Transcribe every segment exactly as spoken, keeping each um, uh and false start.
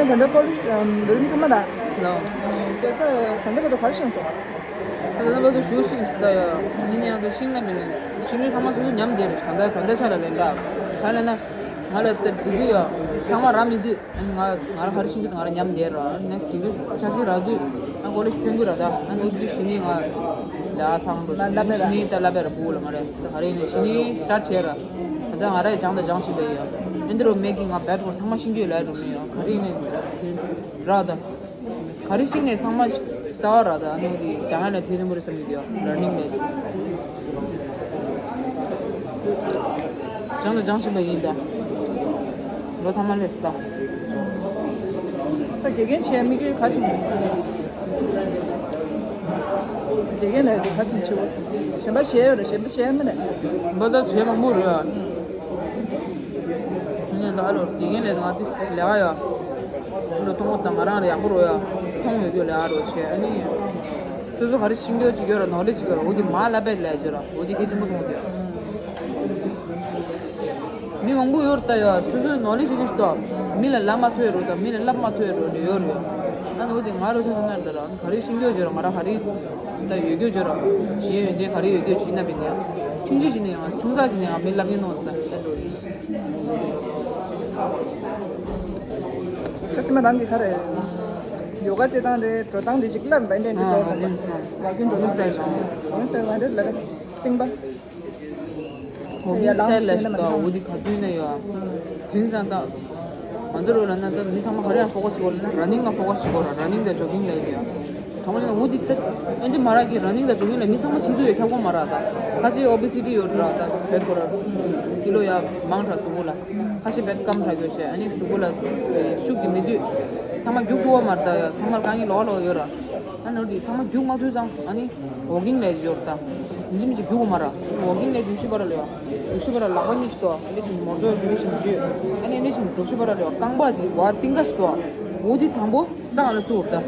ད་ལྟ་ཀོ་ལེཇ་ལོ་རིམ་ཐ་མ་ར། ལོ། དེ་ད་ད་ལྟ་བར་དུ་ག་རེ་ཤེས་སོང་། ད་ལྟ་བར་དུ་ཞུ་ཤིང་ཞིག་ད་ཡ། ཡིན་ཡང་ད་ཤིང་ན་མིན་ནི་ཤིང་ནི་ཚང་མ་སོ་སོ་ཉམས་བསྡད་རེད། ད་ལྟ་ད་ལྟ་ཆ་ལ་ལེན་ད་ག་ལ་ན་ང་ལ་ད་དེ་དུས་ཡ་ཚང་མ་ར་མི་དུས། ཨ་ནི་ང་ང་རང་ག་རེ་ཤེས་ཀྱི་འདུག་ང་རང་ཉམས་བསྡད་ར། ནེགསི་ཌི་གི་རི་འཆར་གཞི་རག་དུས་ཨ་ཀོ་ལེཇ་ཕན་གི་ར། ད་ཨ་ནི་འུ་ཚོ་ཤི་ནི་ང་ལ་ཚང་འགྲོ་ལ་ལ་མེད་ར། ཤི་ནི་ད་ལ་བེ་ར་བུ་ལ་མ་རེད། ད་ག་རེ་ཡིན་ནི་ཤི་ནི་སི་ཊར་ཊི་བྱས་ར། ད་ང་ར་ཡི་སྦྱང་ད་སྦྱང་ཤེས་པ་ཡོད། ཨེ་འདི་རུ་མེད་ཀི་ང་བེད་ཀོར་ཚང་མ་ཤེས་ཀྱི་ཡོད་ལ་རུ་མི་ཡོད། ག་རེ་ཡིན་ནི་དེ་ར། ད་ག་རེ་ཤེས་ནས་ཚང་མ་གསར་པ་ར། ད་ཨ་ནི་འུ་ཚོ་སྦྱང་ཡ་ལ་ཕན་ཐོགས་པོ་རེད་བསམ་གྱི་འདུག་ལར་ནིང་ལ། སྦྱང་ལ་སྦྱང་བཞིན་པ་ཡིན་ད། ལོ་ཐ་མ་སླེབས་སོང་ད། ད་དགེ་རྒན་བྱས་དམིགས་ཡུལ་ག་ཅིག་ཡིན། དགེ་རྒན་ལས་དེ་ག་ཅིག་བྱེད་དགོས། གཞན་པ་བྱས་ཡོད་རེད། གཞན་པ་བྱས་མིན་ནས། འབའ་ད་བྱས་མང་པོ་རེད་ཨ། ནས་ད་ལོ་དགེ་རྒན་ལས་དེ་ང་དེ་ལས་ཀ་ཡ། ལོ་མཐོང་གོ་ད་ང་རང་རེ་ཡག་པོ་རོ་ཡ། མཐོང་ཡོད་རྒྱུ་ལས་ཀ་རོ་བྱས་ཨ་ནི། སོ་སོ་ག་རེ་ཤེས་རྒྱུ་ཅིག་ཡོད་ར་ནོ་ལེ་ཇི་ཅིག་ཡོད་ར་འོ་དེ་མ་ལབ་པའི་ལས་བྱོས་ར་འོ་དེ་ཧེ་ཅི་མོ་མཐོང་དེ། མི་མང་པོ་ཡོད་རེད་ད་ཡ། སོ་སོའི་ནོ་ལེ་ཇི་ཞིག་ནི་ཞིག་ཏོ། མི་ལ་ལབ་མ་ཐུབ་རོ་ད་མི་ལ་ལབ་མ་ཐུབ་རོ་ནི་ཡོད་རེད། ཨ་ནི་འོ་དེ་ང་རོ་ཆ་ཆ་ན་ད་ར་ག་རེ་ཤེས་རྒྱུ་ཡོད་ར་ང་ར་ག་རེ་ད་ཡོད་རྒྱུ་ཡོད་ར་གཞན་ཡོན་ཏན་ག་རེ་ཡོད་རྒྱུ་ཡིན་ན་མིན་ཡ། ཆུང་ཆུང་ཞིག་ནས་ཡང་ཆུང་ས་ཞིག་ནས་ཡང་མི་ལབ་ངེས་ནོ་ད་ད་འགྲོ་ཡིན། ཁ་སི་མ་རང་གི་ག་རེ། ཡོ་ག་རྩེད་སྟངས་རེད་འགྲོ་སྟངས་རེད་ཅིག་ལབ་བན་དེ་འདྲ་འགྲོ་ར་ལ། ཝོག་ཀིང་འགྲོ་སྟངས་རེད། ཝོག་ཀིང་སི་ཊའིལ་རེད་ལ་རེད་རྟིང་པ། ཝོག་ཀིང་སི་ཊའིལ་ལ་ཞིག་ད་འོ་དེ་ག་དུས་ན་ཡོད། དེང་སང་ད། ང་ཚོ་རོ་ལ་ན་ད་མི་ཚང་མ་ག་རེ་ཡང་ཕོ་ཁ་ཤི་གོ་ལ་ན་ར་ནིང་ལ་ཕོ་ཁ་ཤི་གོ་ར་ར་ནིང་དང་ཇོ་གིང་ལ་ཡོད་ཡ། དང་པོ་ཞིག་ན་འོ་དེ་ད་ཨེ་འདྲི་མ་ར་གི་ར་ནིང་དང་ཇོ་གིང་ལ་མི་ཚང་མ་ཆིག་ཏུ་ཡོད་ཁྱབ་གོ་མ་ར་ད། ཁ་ཆེ་ཨོ་བི་སི་ཊི་ཡོད་ར་ད་བེད་གོ་ར། ཀི་ལོ་ཡ་མང་དྲགས་གཟུགས་པོ་ལ། ཁ་ཤས་བད་སྐམ་དྲགས་ཡོད་བྱས་ཨ་ནི་གཟུགས་པོ་ལ་ཤུགས་ཀྱིས་མི་འདུས། ཚང་མ་རྒྱུག་ཐུབ་པ་མ་རེད་ད་ཡ། ཚང་མར་དཀའ་ངལ་ལོག་ལོག་ཡོད་ར། ཨ་ནོར་གྱིས་ཚང་མ་རྒྱུག་མ་ཐུབ་ཙང་ཨ་ནི་ཝོག་ཀིང་ལས་ཡོད་ར་ད། ཡིན་གཅིག་མིན་གཅིག་རྒྱུག་དགོས་མ་ར། ཝོག་ཀིང་ལས་དུས་ཤི་བ་ར་ལོ་ཡ། དུས་ཤི་བ་ར་ལག་པ་གཉིས་ཤི་ཏོ། ཨ་ནི་བཞིན་མོ་ཟོ་རྒྱུག་བཞིན་བྱོས། ཨ་ནི་ཨ་ནི་བཞིན་འགྲོ་ཤི་བ་ར་ལོ་ཡ། རྐང་པ་གཅིག་བ་རྟིང་ཀ་ཤི་ཏོ། འོ་དེ་དང་པོ་ས་ག་ལ་བཙུགས་ར་ད།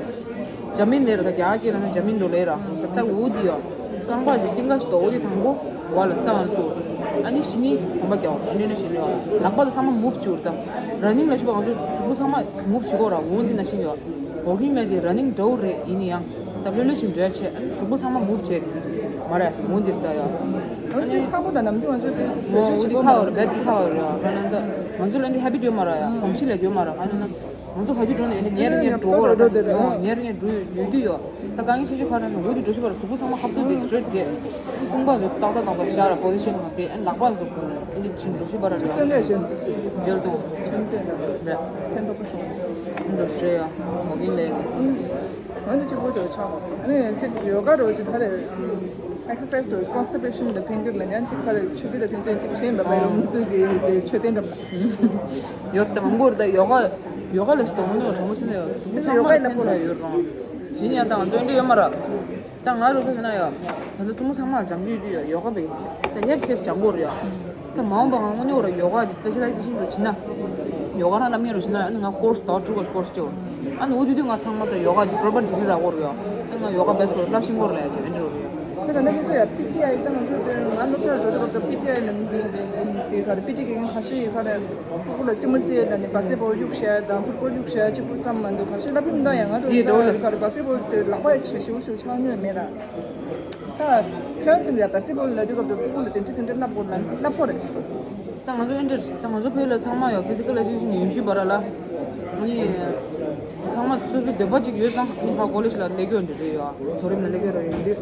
ཇ་མིན་ལས་ར་ད་རྒྱ་སྐད་ལ་ན་ཇ་མིན་འགྲོ་ལས་ར་ད་ད་འོ་དེ་ཡ། རྐང་པ་གཅིག་རྟིང་ཀ་ཤི་ཏོ། འོ་དེ་དང་པོ། བ་ལ་ས་བ་ལ་ཚུར། ཨ་ནི་ཞི་ནི་གོམ་པ་རྒྱག་ཨ་ནི་ནི་ཞི་ནི་ལག་པ་དང་ཚང་མ་མུབ་བྱེད་དགོས་རེད་ད། ར་ནིང་ལ་ཞུ་བ་ང་ཚོ་གཟུགས་པོ་ཚང་མ་མུབ་བྱེད་དགོས་ར་འོང་འདི་ན་ཤི་ཡོད། ཝོག་ཀིང་ལ་དེ་ར་ནིང་འདྲ་བོ་རེད་ཡིན་ནི་ཡང་། ད་ལྷོད་ལྷོད་ཞིག་འགྲོ་ཡ་ཆེ་ཨ་ནི་གཟུགས་པོ་ཚང་མ་མུབ་བྱེད། མ་རེད་འོང་འདི་རེད་ད་ཡ། ཨ་ནི་ཚ་པོ་དང་ནམ་རྒྱུན་ང་ཚོ་དེ་ལས་ཅི་བྱེད་དགོས་མ་རེད། འོ་འདི་ཁ་བ་རེད་བེད་ཀི་ཁ་བ་རེད་ཨ་ན་ད། ང་ཚོ་ལ་འདི་ཧེ་བི་ཊི་ཡོད་མ་རེད་ཡ་གོམས་གཤིས་ལ་ཡོད་མ་རེད་ཨ་ན་ན། ང་ཚོ་ཧ་ཅུ་འགྲོ་ནས་ཨ་ནི་ཉེར་ཉེར་འགྲོ་གོ་ར་ད་ཡོང་ཉེར་ཉེར་འགྲོ་ཡོད་དུས་ཡོད། ད་དཀའ་ངལ་ཆེ་ཤོས་ག་རེ་ན་འོ་དེ་འགྲོ་ཤི་བ་ར་གཟུགས་པོ་ཚང་མ་ཁ་ཐུག་དེ་སི་ཊེ་ཊི་དེ། དཔུང་པ་ཚོ་ཏག་ཏག་ཏག་ཏག་ཤར་ར་པོ་ཟི་ཤན་མ་དེ་ཨ་ནི་ལག་པ་ཚོ་ཁུར་ནས་ཨ་ནི་ཕྱིན་འགྲོ་ཤི་བ་ར་རེད། ཐོན་ལས་ཤན། ཇེལ་དུ། ཆེན་ཏེ་ན། རེད། ཕན་ཐོགས་པ་བྱུང་། འགྲོ་ཤི་རེད་ཡ། མོ་གིན་ལས་གི། ང་ཚོ་གཅིག་པོ་ཅོ་ཆགས་མ་སོང་། ཨ་ནི་གཅིག་ཡོ་ག་རོ་གཅིག་ག་རེ། ཨེག་སར་སའི་ཛི་དང་ཀོན་སི་ཊི་པེ་ཤན་དང་ཕན་གྱུར་ལ་ཉན་གཅིག་ག་རེ་ཆུ་དེ་དང་ཐེངས་ཆེན་གཅིག་བྱེད་འབབ་པའི་རོ་མི་ཚོས་ཀྱི་དེ་མཆོད་རྟེན་འགྲམ་ལ། ཡོད་དེ་མང་པོ་རེད་ད་ཡོ་ག་ཡོ་ག་ལ་ཞིག་དང་མོ་ནི་དྲང་པོ་ཤེས་ན་ཡོད་གཟུགས་པོ་ཚང་མ་ལ་ཕན་ཐོགས་ཡོད་རུང་། ཡིན་ཡང་ད་ང་ཚོ་འདྲ་ཡོད་མ་རེད། ད་ང་རུ་ཤོ་ཤོ་ན་ཡོད། ད་ཚོ་ཚོ་མོ་ཚང་མ་སྦྱང་རྒྱུ་ཡོད་དུས་ཡོད་ཡོ་ག་བས། ད་ཧེབ་ཧེབ་སྦྱང་དགོས་རེད་ཡོད། ད་མ་འོངས་པ་ང་དངོས་གནས་ར་ཡོ་ག་གི་སི་པེ་ཤ་ལའི་ཛེ་ཤན་རུ་བྱེད་ན། ཡོ་ག་རང་ལབ་ངེས་རུ་བྱེད་ན་ཨ་ནི་ང་ཀོར་སི་ད་ཀྲུ་ཀོ་ཀོར་སི་ཅོ། ཨ་ནི་འུ་དུས་དུས་ང་ཚང་མ་ད་ཡོ་ག་གི་པྲོ་པར་ཌི་གི་ར་གོ་རེད་ཡོད། ཨ་ནི་ང་ཡོ་ག་བེད་ཁོ་ར་ལབ་ཤིང་གོ་ར་ལ་ཡ་ཅོ་ཨེ་འདྲ་རུ་ཡོད། ད་ད་ནི་ཁོ་ཚོ་ཡ་པི་ཊི་ཨའི་ད་ང་ཚོ་དེ་ང་སློབ་གྲྭར་འགྲོ་དུས་སྐབས་དུ་པི་ཊི་ཨའི་ནང་དེ་ག་རེ་པི་ཊི་དགེ་རྒན་ཁ་ཤས་ཡོད་ག་རེ། ཕུ་ཀུ་ལ་ཙི་མོ་ཙི་ཡ་ད་ནི་བ་སི་ཀེ་ཊི་བོལ་གཡུག་ཤ་དང་ཕུཊ་བོལ་གཡུག་ཤ་གཅིག་པུ་ཙམ་མ་འདུག་ཁ་ཤས་ལབ་ཡིན་ད་ཡང་ང་ཚོ་དེ་འགྲོ་ད་ལ་ག་རེ་བ་སི་ཀེ་ཊི་བོལ་དེ་ལག་པ་ཡ་ཆེ་ཞེ་པོ་ཞིག་ཆགས་མྱོང་མེད་ད། ད་ཁྱོད་ཚོ་ལ་བ་སི་ཀེ་ཊི་བོལ་ལབ་དུས་སྐབས་དུ་ཕུ་ཀུ་ལ་དེ་འདྲ་དེ་འདྲ་ལབ་དགོས་ལབ་དགོས་རེད། ད་ང་ཚོ་ཨེ་འདྲ་ད་ང་ཚོ་བོད་ལ་ཚང་མ་ཡོད་ཕི་ཛི་ཀལ་ཨེ་ཇུ་ཀེ་ཤན་ཡོན་ཤུལ་བར་ལ། ཨ་ནི། ཚང་མ་སོ་སོའི་འདོད་པ་གཅིག་ཡོད་ཙང་ཨ་ནི་ཕར་ཀོ་ལེཇ་ལ་སླེབས་ཡོད་འདི་རེད་ཡོད། མཐོ་རིམ་ལ་སླེབས་ཡོད་རེད་ཡོད་འདི།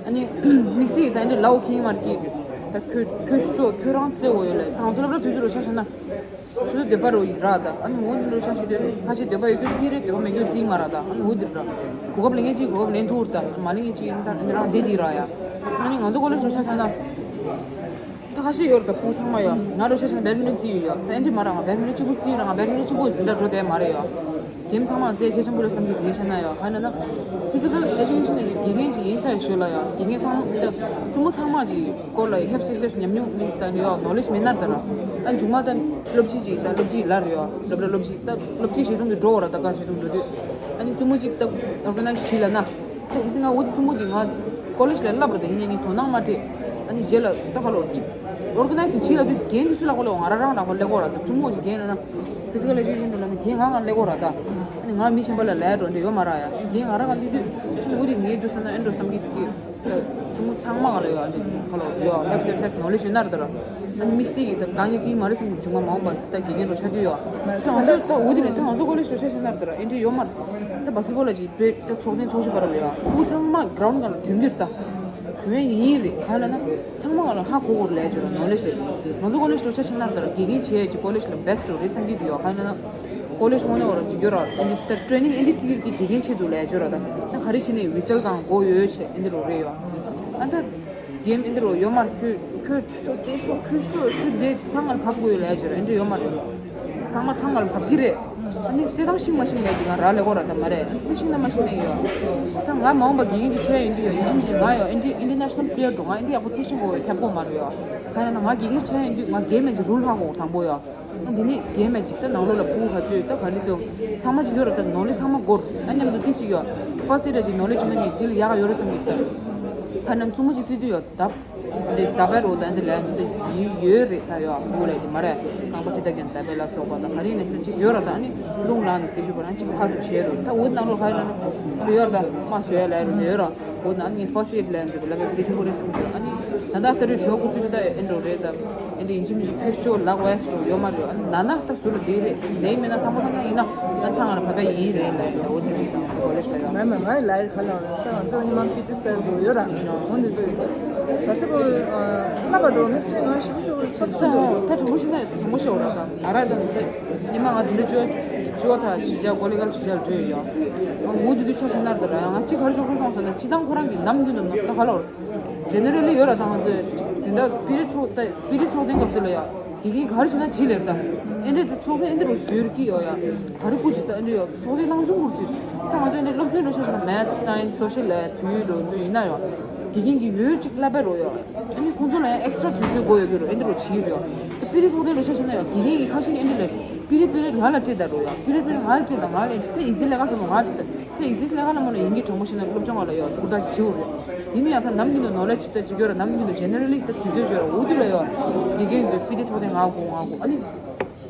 ཨ་ནི། དམིགས་བསལ་ད་འདི་ལའོ་ཁེ་མར་སྐྱེས་འདི། ད་ཁྱོད་ཁྱོད་ཤོག་ཁྱོད་རང་བརྩེ་བོ་ཡོད་ལ་ད་ང་ཚོ་སློབ་གྲྭ་དུས་ཚོད་རུ་ཆ་བཞག་ན། སོ་སོའི་འདོད་པ་རུ་ཡིན་ར་ད་ཨ་ནི་འོ་འདི་རུ་ཆ་བཞག་དུས་ཁ་ཤས་འདོད་པ་ཡོད་རྒྱུ་རྩིས་རེད་འདོད་པ་མེད་རྒྱུ་རྩིས་མ་ར་ད་ཨ་ནི་འོ་འདི་ར། གོ་སྐབས་ལེན་མཁན་གཅིག་གོ་སྐབས་ལེན་ཐུབ་ར་ད་མ་ལེན་མཁན་གཅིག་ཡིན་ད་འདི་རང་བསྡད་འདི་ར་ཡ། ཨ་ནི་ང་ཚོ་ཀོ་ལེཇ་རུ་ཆ་བཞག་ན། ད་ཁ་ཤས་ཡོད་རེད་ད་སྤུན་ཚང་མ་ཡོད། ང་རོ་ཤ་ཤ་བེར་མི་རི་རྩིས་ཡོད་ཡོད། ད་ཨེ་འདྲི་མ་ར་ང་བེར་མི་རི་གཅིག་པུ་རྩིས་ར་ང་བེར་མི་རི་གཅིག་པུ་འཛིན་གྲྭ་འགྲོ་བསྡད་མ་རེད་ཡོད། དེམ་ཚང་མ་རྩེ་གལ་ཆེན་པོ་རེད་བསམ་གྱི་དེ་ཤ་ན་ཡོད་ག་ན་ན། ཕི་ཛི་ཀལ་ཨེ་ཇུ་ཀེ་ཤན་གི་དགེ་རྒན་ཅིག་ཡིན་ས་ཡོད་ཤོད་ལ་ཡོད་དགེ་རྒན་ཚང་མ་ད་བཙུན་མོ་ཚང་མ་ཅིག་སྐོར་ལ་ཧེབ་སེབ་སེབ་ཉམས་མྱོང་མིན་ཙི་ད་ནི་ཡོད་ནོ་ལེཇ་མེད་ན་ད་ར། ཨ་མཇུག་མ་ད་སློབ་སྤྱི་ཅིག་ད་སློབ་སྤྱི་ལར་ཡོད་སློབ་ར་སློབ་སྤྱི་ད་སློབ་སྤྱི་གཞི་བཟུང་གི་འགྲོ་བ་ར་ད་ག་གཞི་བཟུང་འགྲོ་དུས། ཨ་ནི་བཙུན་མོ་ཅིག་ད་ཨོར་ག་ནའི་ཛི་བྱེད་ལ་ན། ད་ཁི་སི་ང་འུ་ཙི་བཙུན་མོ་འདི་ང་ཀོ་ལེཇ་ལ་བསླབ་ར་ད་ཡིན་ནའི་ངས་དོ་སྣང་མ་སྤྲད། ཨ་ནི་རྗེས་ལ་ད་ཁ་ལོ་གཅིག་ ཨོར་ག་ནའི་ཛི་བྱེད་ལ་དུས་རྒན་དེ་སུ་ལ་གོ་ལེ་ང་རང་རང་ལ་གོ་ལེ་གོ་ར་ད་ཙུ་མོ་ཅིག་རྒན་ལ་ན་ཕི་ཛི་ཀལ་ཨེ་ཇུ་ཀེ་ཤན་ལ་ན་རྒན་ང་ང་ལེ་གོ་ར་ད། ཨ་ནི་ང་མི་གཞན་པ་ལ་ལས་འགྲོ་འདྲ་ཡོད་མ་ར་ཡ། རྒན་ང་རང་ང་ལེ་དུས་ཨ་ནི་འུ་དེ་ངའི་དུས་ས་ན་ཨེ་འགྲོ་བསམ་གི་ཀི་ཙུ་མོ་ཚང་མ་ག་ལ་ཡོད། ཨ་ནི་ག་ལ་ཡོད་ཧེབ་སེབ་སེབ་ནོ་ལེ་ཇི་ཡོད་ན་ར་ད་ར། ཨ་ནི་དམིགས་བསལ་གི་ད་གང་ཡིན་ཏི་མ་རེད་བསམ་གི་བྱུང་མ་མ་འོངས་པ་ད་དགེ་རྒན་འགྲོ་ཆ་དུས་ཡོད། ད་ང་ཚོ་ད་འུ་དེ་ནས་ད་ང་ཚོ་ཀོ་ལེ་ཇི་འགྲོ་ཆ་ཆ་ན་ར་ད་ར་ཨེ་འདྲ་ཡོད་མ་ར། ད་བ་སི་ཀེ་ཊི་བོལ་ལ་ཅིག་བོད་ད་ཚོགས་ཐེངས་ཚོགས་ཤིག་པ་ར་ལ་ཡོད། ཕྲུ་གུ་ཚང་མ་གྲའུན་ཌ་སྒང་ལ་དོན་གྱུར་ད། དོན་ཡིན་རེད་ག་ལ་ན། ཚང་མ་ག་ལ་ཧ་གོ་གོ་ལས་བྱོས་ར་ནོ་ལེ་ཇི་རེད། ང་ཚོ་ཀོ་ལེ་ཇི་འགྲོ་ཆ་ཆ་ན་ར་ད་ར་དགེ་རྒན་བྱས་ཀྱི་ཀོ་ལེ་ཇི་ལ་བེ་སི་ཊི་རེད་བསམ་གྱི་འདུག་ཡོད་ག་ལ་ན། ཀོ་ལེ་ཇི་དངོས་གནས་བ་ར་ཅིག་ཡོད་ར་ཨེ་འདི་ད་ཊེ་ནིང་ཨེ་འདི་ཅིག་གི་དགེ་རྒན་ཆེད་དུ་ལས་བྱོས་ར་ད། ད་ག་རེ་བྱས་ནས་བི་ཟལ་གང་གོ་ཡོད་བྱས་ཨེ་འདི་རོ་རེད་ཡོད། ཨ་ད། གེམ་ཨེ་འདི་རོ་ཡོད་མ་ར་ཁྱོད་ཁྱོད་ཤོག་དེ་ཤོག་ཁྱོད་ཤོག་ཁྱོད་དེ་ཐང་ངར་བབས་དགོས་ཡོད་ལས་བྱོས་ར་ཨེ་འདི་ཡོད་མ་རེད། ཚང་མ་ཐང་ངར་བབས་ཀྱི་རེད། ཨ་ནི་རྩེད་ཐང་ཤིང་མ་ཤིང་ལས་ཀྱི་ང་ར་ལས་གོ་ར་ད་མ་རེད། རྩེད་ཤིང་ན་མ་ཤིང་ལས་ཡོད། ད་ང་མ་འོངས་པ་དགེ་རྒན་ཅིག་ཆགས་ཡིན་དུས་ཡོད་ཡིན་ཆིམ་ཆིམ་ང་ཡོད་ཨེ་འདི་ཨིན་ཊར་ནེ་ཤ་ནལ་པི་ལེ་ཡར་འགྲོ་ང་ཨེ་འདི་ཡག་པོ་རྩེད་ཤིང་གོ་ཡོད་ཁྱབ་གོ་མ་རེད་ཡོད། ག་ཡིན་ན་ང་དགེ་རྒན་ཆགས་ཡིན་དུས་ང་གེམ་ཨེ་ཅིག་རུལ་ཧ་གོ་དང་པོ་ཡོད། འདི་ནས་རྒན་མ་ཅིག་ད་ནང་ལོགས་ལ་ཕྲུ་གུ་ག་ཚོད་ད་ག་ལི་ཚོ་ཚང་མ་ཅིག་ཡོད་ར་ད་ནོ་ལེ་ཇི་ཚང་མ་སྐོར་ཨ་མཉམ་དུ་ཏི་ཞིག་ཡོད། ཕར་སི་ཊི་ར་ཅིག་ནོ་ལེ་ཇི་བྱུང་ན་ངས་འདི་ལ་ཡག་ག་ཡོད་རེད་བསམ་གི་ད། ཕ་ནང་ཙུ་མོ་ཅིག་བརྩི་དུས་ཡོད་ད། འདི་ད་པའི་རོ་ད་འདི་ལ་ཡང་ཅིག་ད་ཡོད་ཡོད་རེད་ད་ཡོད་ཕྲུ་གུ་ལ་ཡི་མ་རེད་རྐང་པ་ཅིག་ད་རྒན་ད་པའི་ལ་སོགས་པ་ད་ག་རེ་ནས་ད་ཅིག་ཡོད་ར་ད་ཨ་ནི་རླུང་ལངས་ནས་རྩེ་ཞུ་བ་རང་ཅིག་ཕར་ཚུར་བྱས་རོ་ད་འུ་ནང་ལོགས་ག་རེ་ན་ད་ཡོད་ར་ད་མ་བཟོས་ལ་རོ་ཡོད་ར། འོ་ན་ནི་ཕར་སི་ཊི་ལ་ཡང་ཅིག་ལ་བའི་ཕི་ཅིང་གོ་རེ་བསམ་གི་ཨ་ནི་ད་ད་ས་རུ་ཇོ་གུ་ཏི་ད་ཨེ་འགྲོ་རེད་ད། ཨེ་འདྲ་ཡིན་གཅིག་མིན་གཅིག་ཁྱོད་ཤོག་ལག་ཝེ་སི་ཊི་ཡོད་མ་རེད། ཨ་ན་ན་ད་སུ་ལ་དེ་རེད་ལེ་མེད་ན་དང་པོ་དང་ཡིན་ན་ཨ་ཐང་ང་ལ་བབས་པ་ཡིན་རེད་ལ་ཡིན་ན་འོ་དེ་རེད་དང་ཚོ་ཀོ་ལེ་ཇི་ལ་ཡོད། ང་ལ་ལ་ཡི་ཁ་ལ་རེད་ད་ང་ཚོ་ཉི་མ་པི་ཙི་སལ་འགྲོ་ཡོད་ར་འོ་འདི་ཚོ་ཡོད་ད་སི་པོ་ལ་བ་འགྲོ་མི་ཚེ་ང་ཞིག་ཤོག་ཚོར་ད་ཐུབ་འདུག་ད་དྲང་པོ་ཤི་ན་དྲང་པོ་ཤོག་ར་ད་ང་ར་ད་ད་ཉི་མ་ང་འཛིན་གྲྭ་བཅུ་བཅུ་བ་ད་ཞི་ཅག་ཀོ་ལེ་གལ་ཞི་ཅག་འགྲོ་ཡོད་ཡོད། ང་འུ་དུ་དུ་ཆ་ཆ་ན་ད་ར་ང་ཅི་གར་ཤོག་ཤོག་སོང་ཟེར་ན་ཅི་དང་ཁོ་རང་གི་ནམ་རྒྱུན་དུ་ནོར་ད་ག་ལ་བར། ཇེ་ནེ་རལ་ལི་ཡོད་ར་ད་ང་ཚོས་འཛིན་གྲྭ་པི་རི་ཚོགས་ད་པི་རི་ཚོགས་ཐེངས་སྐབས་སུ་ལ་ཡ་དགེ་རྒན་ག་རེ་བྱེད་ན་བྱེད་ལེར་ད་ཨེ་འདྲས་ད་ཚོགས་ཐེངས་ཨེ་འདྲས་རུ་ཟོས་རུ་ཀི་ཡོད་ཡ་ག་རེ་སྐུ་ཅིག་ད་ཨེ་འདྲས་ཡོད་ཚོགས་ཐེངས་ནང་ཆུང་གུར་ཅིག་ད་ང་ཚོ་ཨེ་འདྲས་སློབ་ཚན་རུ་ཆ་ཆ་ན་མེད་སི་སའེན་སི་སོ་ཤལ་ལ་ཡ་བོད་ཡིག་རུ་ཚོ་ཡིན་ན་ཡོད་དགེ་རྒན་གི་ཡོད་ཅིག་བསླབ་པའི་རུ་ཡོད་ཨེ་ནི་ཁོང་ཚོ་ལ་ཡ་ཨེག་སི་ཊྲ་དུས་ཚོད་དགོས་ཡོད་གི་རུ་ཨེ་འདྲས་རུ་བྱེད་ཡོད་ད་པི་རི་ཚོགས་ཐེངས་རུ་ཆ་ཆ་ན་ཡ་དགེ་རྒན་གི་ཁ་ཤས་ནི་ཨེ་འདྲས་ལས་པི་རི་པི་རི་ང་ལ་སྤྲད་ད་རུ་ཡ་པི་རི་པི་རི་ང་ལ་སྤྲད་ད་ང་ལ་ཨེ་འདྲས་ད་ཡིག་ཚིག་ལས་ཀ་ཟེར་བ་ང་ལ་སྤྲད་ད། དེ་ཡིག་ཚིག་ལས་ཀ་ལ་མོ་ལ་ཡིན་གྱི་དྲང་པོ་བཤད་ན་སློབ་སྦྱོང་བ་ལ་ཡོད་ཧུར་ཐག་བྱེད་འོ་རེད། ཡིན་ན་ཡང་ད་ནམ་རྒྱུན་དུ་ནོ་ལེ་ཇི་ཅིག་ད་ཅིག་ཡོད་ར་ནམ་རྒྱུན་དུ་ཇེ་ནེ་རལ་ལི་ད་དུས་ཚོད་ཅིག་ཡོད་ར་འུ་དུ་ལ་ཡོད། དགེ་རྒན་ཚོས་པི་ཏི་ཚོགས་ཐེངས་ང་དགོས་ང་དགོས་ཨ་ནི།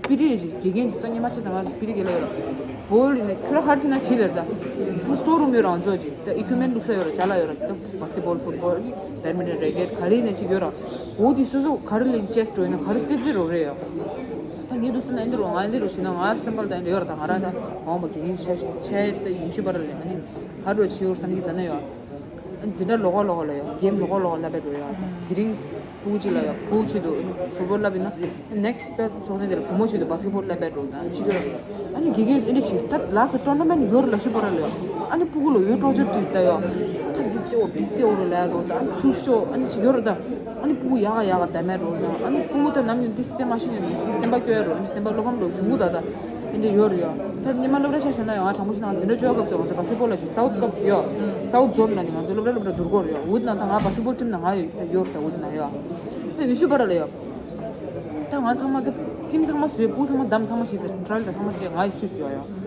པི་ཏི་རེད་ཅིག་དགེ་རྒན་ཚོ་ད་སྔོན་མ་ཆེ་ད་ང་པི་ཏི་རྒན་ལ་ཡོད་ར། བོ་ལི་ནས་ཁྱོད་ར་ཧར་ཕྱིན་ན་བྱེད་ལེར་ད། ཨ་ནི་སི་ཊོར་རུམ་ཡོད་ར་ང་ཚོ་ཅིག་ད་ཨི་ཀུ་མེན་ཊི་བླུགས་ས་ཡོད་ར་ཅ་ལག་ཡོད་ར་ད་བ་སི་ཀེ་ཊི་བོལ་ཕུཊ་བོལ་ཨ་ནི་བེ་ཌི་མིན་ཊོན་རེ་ཀེ་ཊི་ག་རེ་ཡིན་ན་ཅིག་ཡོད་ར། འོ་དེ་སོ་སོ་ག་རེ་ལེན་ཅེས་འགྲོ་ཡིན་ན་ག་རེ་རྩེད་རྩེད་རོགས་རེད་ཡ། ད་ངས་འདུག་སེ་ན་ཨེ་འདི་རུ་ང་ཨེ་འདི་རུ་ཞིག་ན་ང་སེམས་པ་ལ་ད་ཨེ་འདི་ཡོད་ར་ད་ང་རང་ད་མ་འོངས་པ་དགེ་རྒན་ཆེ་ཆེ་ད་ཡིན་ཤི་པ་ར་ལས་ཨ་ནི་ག་རུ་ཆི་ཡོར་བསམ་གྱི་ད་ན་ཡོད། ཨ་འཛིན་གྲྭ་ལོག་ག་ལོག་ག་ལ་ཡོད་གེམ་ལོག་ག་ལོག་ག་ལ་བེད་རོ་ཡོད་དེ་རིང་ཕྲུ་གུ་གཅིག་ལ་ཡོད་ཕྲུ་གུ་ཆེད་དུ་ཕུཊ་བོལ་ལབ་ཡིན་ན་ནེག་སི་ཊི་ད་ཚོགས་ཐེངས་དེ་ལ་བུ་མོ་ཆེད་དུ་བ་སི་ཀེ་ཊི་བོལ་ལབ་བེད་རོ་ད་ཅི་ཡོད་ར་ཨ་ནི་དགེ་རྒན་ཨེ་འདི་ཞིག་ད་ལགས་སུ་ཊོར་ན་མེན་ཊི་ཡོད་ར་ལབ་ཤི་པ་ར་ལ་ཡོད་ཨ་ནི་ཕྲུ་གུ་ལ་ཡོད་ཊོར་ཅར་བྲིས་ད་ཡོད་ད་འདི་རྩེ་འོ་འདི་རྩེ་འོ་ར་ལ་ཡོད་རོ་ད་ཨ་ནི་ཚུར་ཤོག་ཨ་ནི་ཅི་ཡོད་ར་ད། ཨ་ནི་ཕྲུ་གུ་ཡག་ག་ཡག་ག་ད་མེད་རོ་ཡང་ཨ་ནི་ཕྲུ་གུ་ད་ནམ་རྒྱུན་འདི་སེམས་མ་ཤེས་ངེས་འདི་སེམས་པ་སྐྱོ་ཡ་རོ་ཨ་ནི་སེམས་པ་བློ་ཕམ་རོ་བྱུང་གི་ད་ད་ཨེ་འདྲ་ཡོད་རེད་ཡ། ད་སྔོན་མ་སློབ་གྲྭ་ཆ་བཞག་ན་ཡང་ང་དྲང་པོ་ཞིག་ན་འཛིན་གྲྭ་བཅོ་ལྔ་སྐབས་སུ་ང་ཚོ་བ་སི་ཀེ་ཊི་བོལ་ལ་ཅིག་སའུ་ཐི་ཀབ་ཡོད་སའུ་ཐི་ཛོན་ལ་ནི་ང་ཚོ་སློབ་གྲྭ་སློབ་གྲྭ་བསྡུར་དགོས་རེད་ཡ། འུ་ད་ན་ད་ང་བ་སི་ཀེ་ཊི་བོལ་ཊིམ་ནང་ང་ཡོད་ཡོད་རེད་ད་འུ་ད་ན་ཡ། ད་ཡུལ་ཤུལ་པ་ར་ལ་ཡ། ད་ང་ཚང་མ་ད་ཊིམ་ཚང་མ་བཟོས་ཕྲུ་གུ་ཚང་མ་བདམས་ཚང་མ་བྱས་ཟེར་ཊ་ར་ཡལ་ད་ཚང་མ་བྱས་ང་ཡི་སུས་སུ་ཡ་ཡ།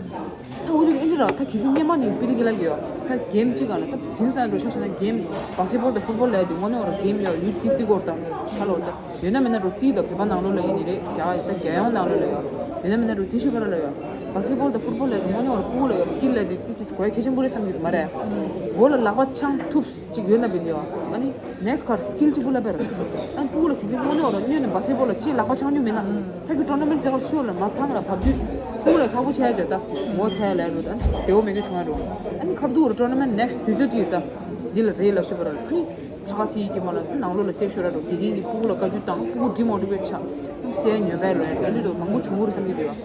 ད་འུ་ཚོ་ཨེ་འདྲ་ར་ད་གལ་སྲིད་སྔོན་མ་ནས་པི་ཏི་གི་ལ་གི་ཡོད་ད་གེམ་གཅིག་ག་ལ་ད་དེང་སང་འགྲོ་ཤ་ཤ་ན་གེམ་བ་སི་ཀེ་ཊི་བོལ་དང་ཕུཊ་བོལ་ལ་ཡ་དེ་དངོས་གནས་འོ་ར་གེམ་ཡོད་ཡུལ་ཙི་ཙི་གོར་ད་ཧ་ལོ་ད་ཡོད་ན་མེད་ན་རུ་ཙི་ད་བོད་པ་ནང་ལོགས་ལ་ཡིན་ནི་རེད་རྒྱ་རྒྱལ་ཡོངས་ནང་ལོགས་ལ་ཡོད་ཡོད་ན་མེད་ན་རུ་ཙི་ཤི་བ་ར་ལ་ཡོད་བ་སི་ཀེ་ཊི་བོལ་དང་ཕུཊ་བོལ་ལ་ཡ་དེ་དངོས་གནས་འོ་ར་ཕྲུ་གུ་ལ་ཡོད་སི་ཀིལ་ལ་ཡ་དེ་ཏི་སི་གོ་ཡ་གལ་ཆེན་པོ་རེད་བསམ་གྱི་མ་རེད་བོ་ལ་ལག་པ་འཆང་ཐུབ། གཅིག་ཡོད་ན་བིན་ཡོ། ཨ་ནི་next card skill གཅིག་པུ་ལ་པེར། ཨ་ནི་ཕྲུ་གུ་ལ་གལ་སྲིད་དངོས་གནས་འོ་ར་སྣོད་ནས་བ་སི་ཀེ་ཊི་བོལ་ལ་ཅིག་ལག་པ་འཆང་རྒྱུ་མེད་ན། ད་གི་ཊོར་ན་མེན་ཊི་རྩེ་ཁ་ཤོར་ལ་མ་ཐང་ལ་བབས་དུས་ཕྲུ་གུ་ལ་ཁག་པོ་ཆེ་ཡ་བྱ་ད་ངོ་ཚ་ཡ་ལས་རུ་ད་ཨ་ནི་བདེ་བོ་མེད་རྒྱུ་བྱུང་ཡ་རུ། ཨ་ནི་ཁ་བསྡུ་རུ་ཊོར་ན་མེན་ཊི་next དུས་ཚོད་ཅིག་ད་འདི་ལ་རེད་ལ་ཤོད་པ་ར་ལ་ཨ་ནི་ཚ་ཁ་ཚི་ཡི་གི་མ་ལ་ནང་ལོགས་ལ་རྩེ་ཤོར་ར་རུ་དགེ་རྒན་གྱི་ཕྲུ་གུ་ལ་བཀའ་བཀྱོན་བཏང་ཕྲུ་གུ་ཌི་མོ་ཊི་ཝེ་ཊི་ཆགས་ཨ་ནི་རྩེ་ཡ་ཉོས་པའི་རུ་ཡ་རེ་འདུས་དུ་མང་པོ་བྱུང་གི་རུ་བསམ་གྱི་འདུག་ཡ།